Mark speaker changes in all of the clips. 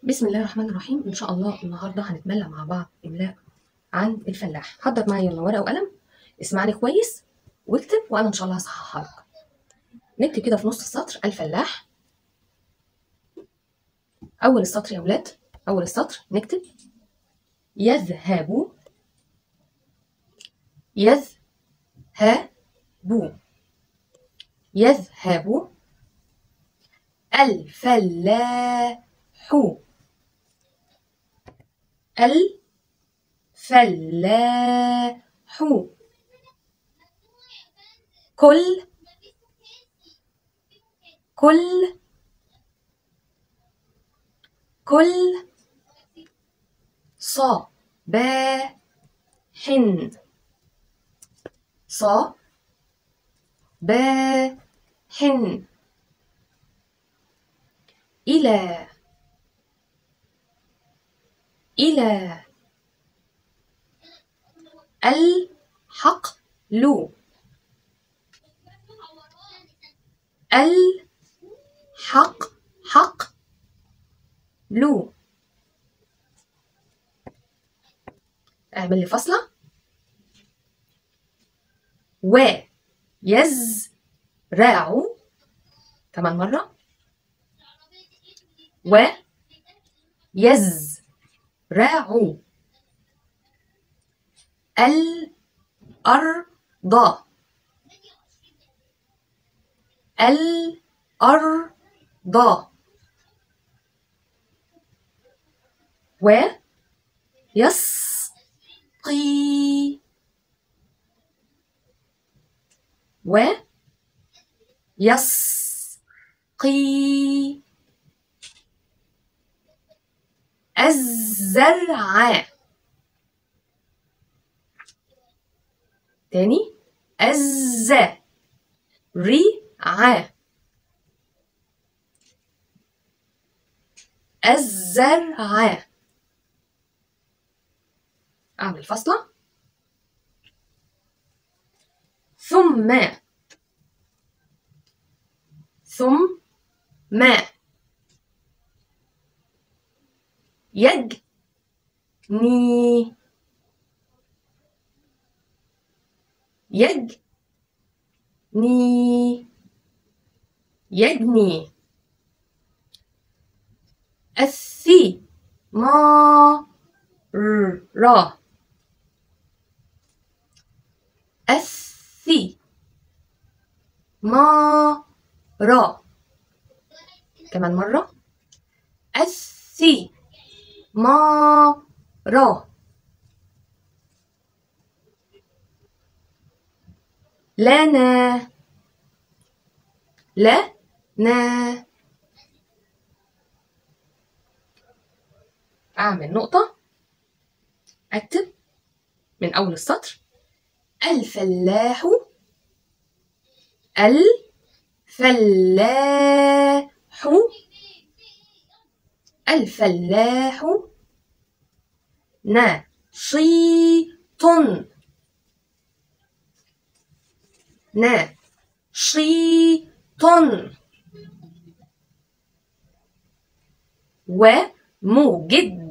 Speaker 1: بسم الله الرحمن الرحيم. إن شاء الله النهارده هنتملى مع بعض إملاء عن الفلاح. حضر معايا يلا ورقة وقلم، اسمعني كويس واكتب وأنا إن شاء الله هصححها لك. نكتب كده في نص السطر الفلاح. أول السطر يا ولاد، أول السطر نكتب يذهب، يذهب، يذهب الفلاح، الفلاح كل، كل، كل صباح، صباح إلى، إلى الحقل، الحق، حق، لو. اعمل لي فاصلة. ويزرع كمان مرة، ويزرع الأرض، الأرض ويسقي، ويسقي الزرع. تاني، الزرع، الزرع. أعمل فاصلة. ثم، ثم يجني، يجني، يجني الثمار، الثمار. كمان مرة، الثمار. لنا، لنا. أعمل نقطة، أكتب من أول السطر الفلاح، الفلاح، الفلاح نشيط، نشيط ومجد،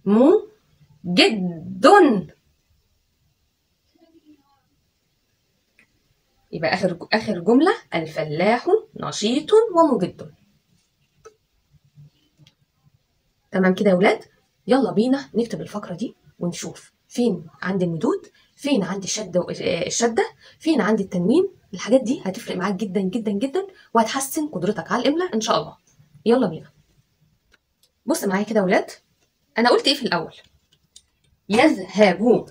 Speaker 1: ومجد. يبقى آخر جملة الفلاح نشيط ومجد. تمام كده يا ولاد؟ يلا بينا نكتب الفقرة دي ونشوف فين عندي المدود، فين عندي الشدة، فين عندي التنوين. الحاجات دي هتفرق معاك جدا جدا جدا وهتحسن قدرتك على الإملاء إن شاء الله. يلا بينا. بص معايا كده يا ولاد، أنا قلت إيه في الأول؟ يذهب،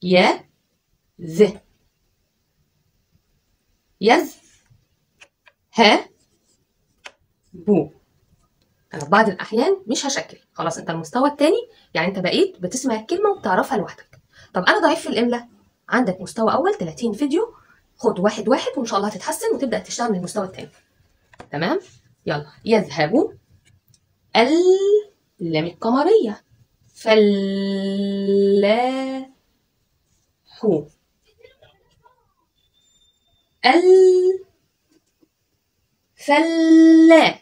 Speaker 1: يا ذ، يز، ها، بو. أنا في بعض الأحيان مش هشكل، خلاص أنت المستوى التاني، يعني أنت بقيت بتسمع الكلمة وبتعرفها لوحدك. طب أنا ضعيف في الإملاء، عندك مستوى أول 30 فيديو، خد واحد واحد وإن شاء الله هتتحسن وتبدأ تشتغل من المستوى التاني. تمام؟ يلا، يذهب اللام القمرية، فلاح، فلا،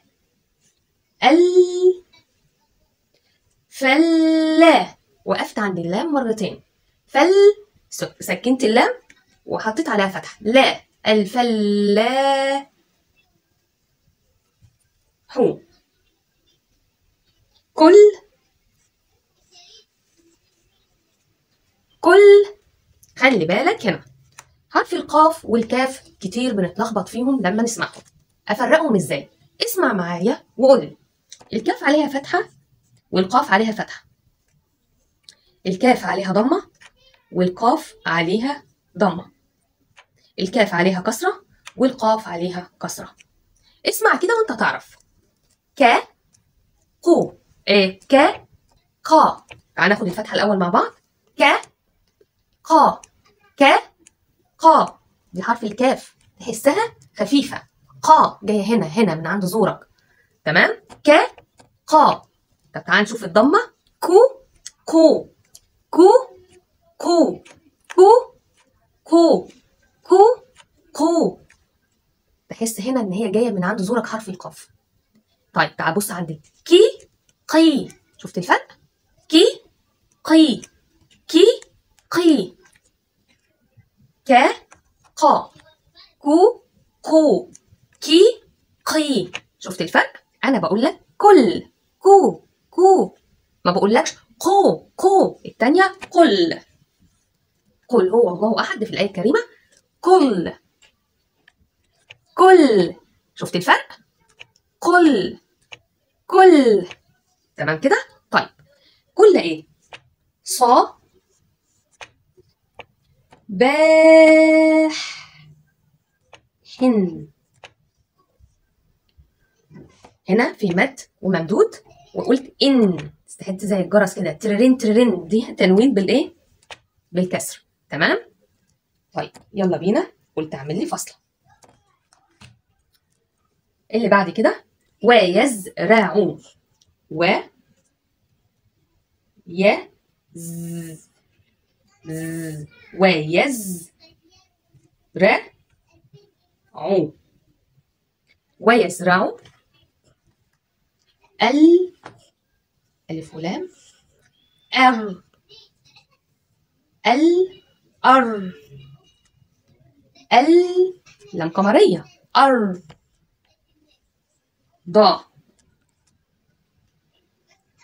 Speaker 1: ال، فلا. وقفت عند اللام مرتين، فل، سكنت اللام وحطيت عليها فتحة، لا، الفلا حو. كل، كل. خلي بالك هنا حرف القاف والكاف كتير بنتلخبط فيهم لما نسمعهم. افرقهم ازاي؟ اسمع معايا وقول. الكاف عليها فتحة والقاف عليها فتحة، الكاف عليها ضمة والقاف عليها ضمة، الكاف عليها كسرة والقاف عليها كسرة. اسمع كده وانت تعرف. ك، قو، ك، قا. تعال ناخد الفتحة الأول مع بعض. ك، قا، ك، قا. دي حرف الكاف، تحسها خفيفة، قا جاية هنا هنا من عند زورك. تمام؟ ك، قا. طب تعال نشوف الضمة. كو، كو، كو، كو، كو، كو، كو، كو. تحس هنا ان هي جاية من عند زورك حرف القاف. طيب تعال بص عندي كي، قي. شفت الفرق؟ كي، قي، كي، قي. ك، قا، كو، كو، كي، قي. شفت الفرق؟ انا بقول لك كل، كو، كو، ما بقولكش قو، قو. الثانية قل، قل هو الله احد في الايه الكريمة. كل، كل. شفت الفرق؟ قل، كل. تمام كده؟ طيب كل ايه؟ صا، باح، حن. هنا في مد وممدود، وقلت ان، استحت زي الجرس كده، تررين تررين، دي تنوين بالايه؟ بالكسر. تمام؟ طيب يلا بينا. قلت اعمل لي فاصلة. اللي بعد كده ويزرع، و، ي، ز، ز، ويز، ر، عو. ويزرع ال، ألف ولام، أر، ال، أر، ال، لام قمرية، أر، ض،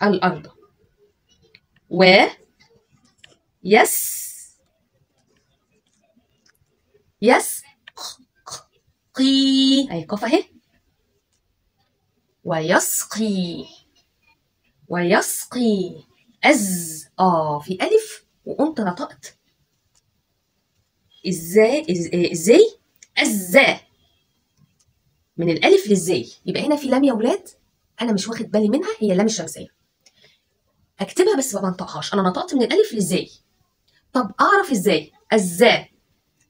Speaker 1: الأرض. و، يس، يس، ق، قي، أهي قاف أهي. ويسقي، ويسقي. أز، في ألف وقمت نطقت إزاي، إزاي، أزا، من الألف للزاي. يبقى هنا في لام يا ولاد أنا مش واخد بالي منها، هي اللام الشمسية. أكتبها بس ما بنطقهاش، أنا نطقت من الألف للزاي. طب أعرف إزاي؟ أزا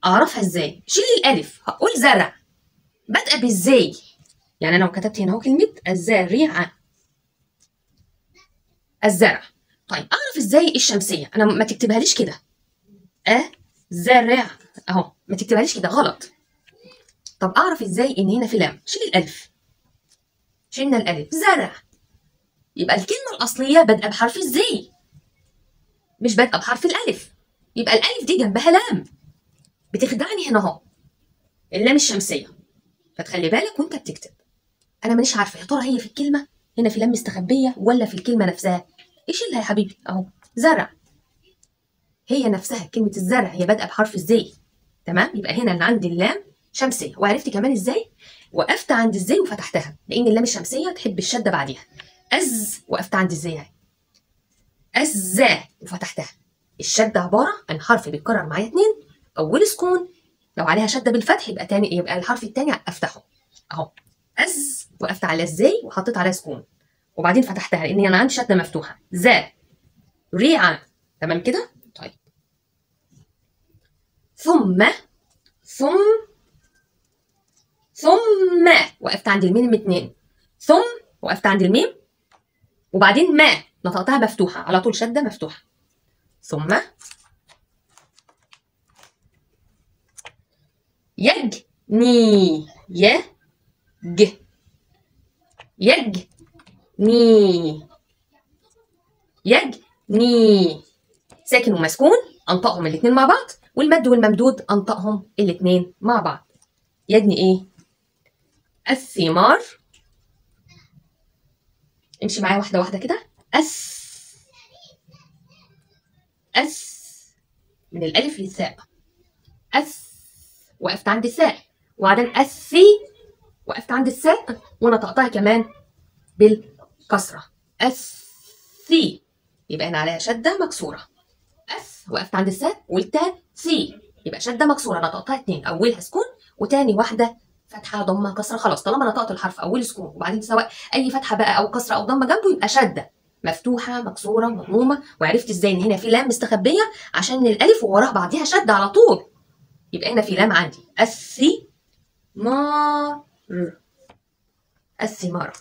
Speaker 1: أعرفها إزاي؟ شيل الألف، هقول زرع، بادئة بالزاي. يعني أنا لو كتبت هنا أهو كلمة الزارعة، الزرع. طيب أعرف إزاي الشمسية؟ أنا ما تكتبهاليش كده، أزرع أهو، ما تكتبهاليش كده غلط. طب أعرف إزاي إن هنا في لام؟ شيل الألف، شيلنا الألف، زرع. يبقى الكلمة الأصلية بادئة بحرف الزي، مش بادئة بحرف الألف. يبقى الألف دي جنبها لام، بتخدعني هنا أهو، اللام الشمسية. فتخلي بالك وأنت بتكتب. أنا مانيش عارفة يا ترى هي في الكلمة هنا في لام مستخبية ولا في الكلمة نفسها. إيش يا حبيبي؟ أهو زرع، هي نفسها كلمة الزرع، هي بادئة بحرف الزي. تمام؟ يبقى هنا اللي عندي اللام شمسية. وعرفت كمان إزاي؟ وقفت عند الزي وفتحتها، لأن اللام الشمسية تحب الشدة بعديها. أز، وقفت عند الزي أهي، أزا، وفتحتها. الشدة عبارة عن حرف بيتكرر معايا اتنين، أول سكون، لو عليها شدة بالفتح يبقى تاني، يبقى الحرف التاني أفتحه أهو. أز، وقفت على الزي وحطيت عليها سكون، وبعدين فتحتها لأن أنا عندي شدة مفتوحة. زا، ريعة. تمام كده؟ طيب ثم، ثم، ثم، وقفت عند الميم اتنين، ثم، وقفت عند الميم، وبعدين ما نطقتها مفتوحة على طول، شدة مفتوحة. ثم يجني، ي، ج، يجني، يجني، ساكن ومسكون انطقهم الاثنين مع بعض، والمد والممدود انطقهم الاثنين مع بعض. يجني ايه؟ الثمار. امشي معايا واحدة واحدة كده. اس، اس من الالف للثاء، اس وقفت عند الثاء، وبعدين السي وقفت عند الثاء ونطقتها كمان بالكسرة، السي يبقى هنا عليها شده مكسورة. اس وقفت عند الثاء والتاء سي يبقى شده مكسورة، نطقتها اتنين، اولها سكون وتاني واحدة فتحه ضمه كسره. خلاص طالما نطقت الحرف اول سكون وبعدين سواء اي فتحه بقى او كسره او ضمه جنبه يبقى شده مفتوحة مكسورة مضمومة. وعرفت ازاي ان هنا في لام مستخبيه؟ عشان الالف ووراها بعديها شده على طول، يبقى هنا في لام عندي. الثمار، الثمار.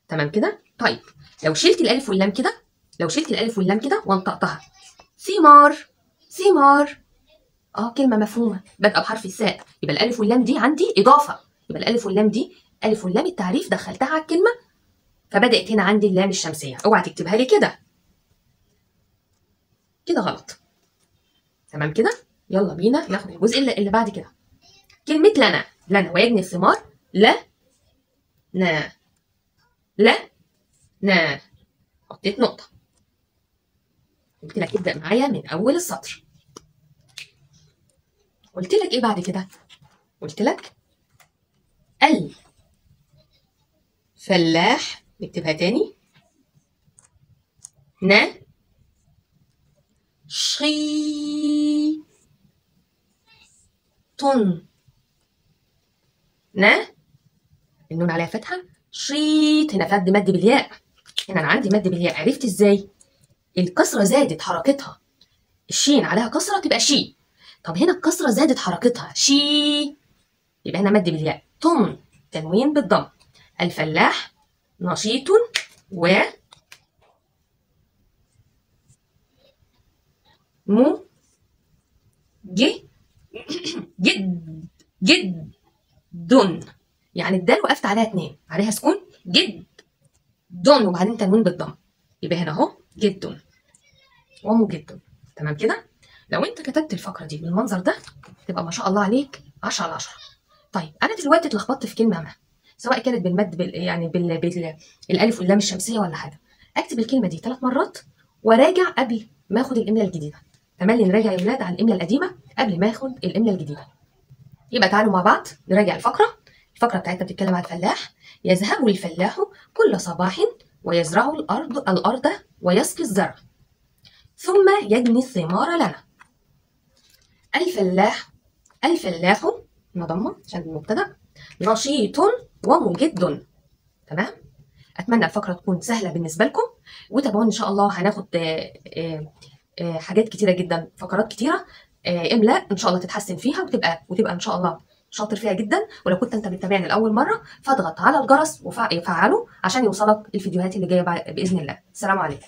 Speaker 1: تمام كده؟ طيب لو شلت الالف واللام كده، لو شلت الالف واللام كده وانطقتها ثمار، ثمار، كلمة مفهومه بادئه بحرف الثاء، يبقى الالف واللام دي عندي اضافه، يبقى الالف واللام دي الف واللام التعريف دخلتها على الكلمة، فبدات هنا عندي اللام الشمسية. اوعى تكتبها لي كده كده غلط. تمام كده؟ يلا بينا ناخد الجزء اللي بعد كده. كلمة لنا، لنا ويجني الثمار، لا نا، لا نا، حطيت نقطة. قلت لك ابدا معايا من اول السطر. قلت لك ايه بعد كده؟ قلت لك الفلاح، نكتبها تاني، نا شي طن، نا النون عليها فتحه، شيط هنا فد مد بالياء، هنا انا عندي مد بالياء. عرفت ازاي؟ الكسرة زادت حركتها، الشين عليها كسره تبقى شي، طب هنا الكسرة زادت حركتها شي، يبقى هنا مد بالياء. طن تنوين بالضم. الفلاح نشيط و م ج جد جد دن، يعني الدال وقفت عليها اتنين عليها سكون، جد دن وبعدين تنوين بالضم، يبقى هنا اهو جد ومجد. تمام كده؟ لو انت كتبت الفقرة دي بالمنظر ده تبقى ما شاء الله عليك 10 على 10. طيب انا دلوقتي اتلخبطت في كلمة ما، سواء كانت بالمد يعني بالالف واللام الشمسية ولا حاجة، اكتب الكلمة دي 3 مرات وراجع قبل ما اخد الاملا الجديدة. تملي نراجع يا ولاد على الاملا القديمة قبل ما اخد الاملا الجديدة. يبقى تعالوا مع بعض نراجع الفقرة. الفقرة بتاعتنا بتتكلم عن الفلاح. يذهب الفلاح كل صباح ويزرع الارض ويسقي الزرع ثم يجني الثمار لنا. الفلاح، الفلاح نضمه عشان المبتدأ، نشيط ومجد. تمام؟ اتمنى الفقرة تكون سهلة بالنسبة لكم، وتابعوني ان شاء الله هناخد حاجات كتيرة جدا، فقرات كتيرة، املاء ان شاء الله تتحسن فيها وتبقى ان شاء الله شاطر فيها جدا. ولو كنت انت بتتابعني لاول مرة فاضغط على الجرس وفعله عشان يوصلك الفيديوهات اللي جاية باذن الله. السلام عليكم.